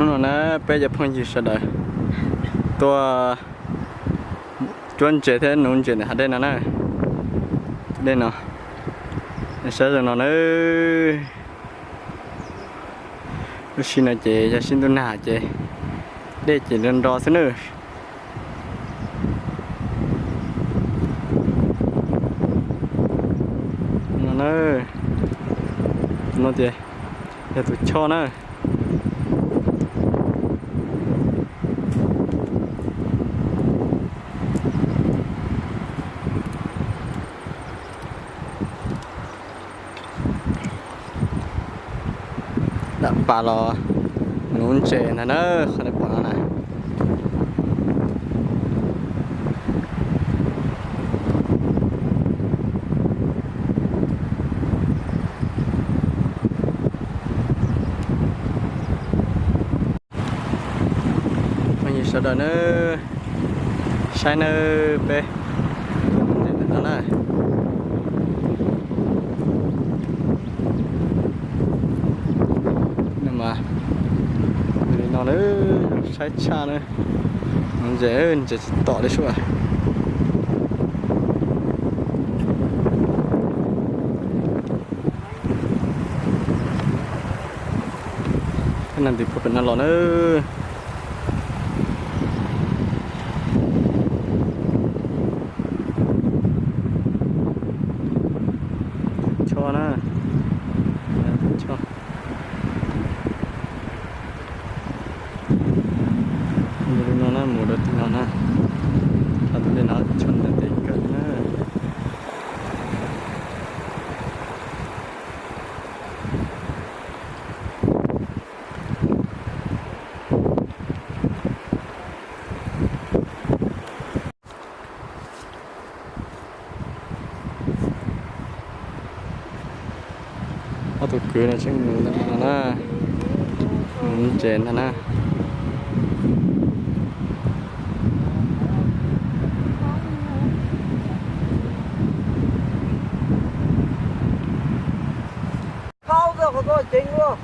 Hnub no na peb cov phooj ywg sawv daws tuaj cuab ntses thiab nuv ntses ntawm hav dej no na. Dej no, saib zoo no na. Lub sij no ces yog sib ntuj nag ces dej ces nro nro xwb nawb. No na, tus no ces yog tus choj na. Dam pas los nuv ntses ntag na, qhov nej pom no na. Phooj ywg sawv daws nawb, saib nawb, peb no na. Mas li no na, saib tshaj na, ntses ntses tsis tom li sua. Kab nas ntws puag pem no los na. Choj na, choj. Mus li no na, mus rau tim no na. Thaum tus dej no choj ntev kawg na. Ob tug kwv no tseem mus ntawm no na, mus ntses ntag na. Qhov tuaj ceev luaj.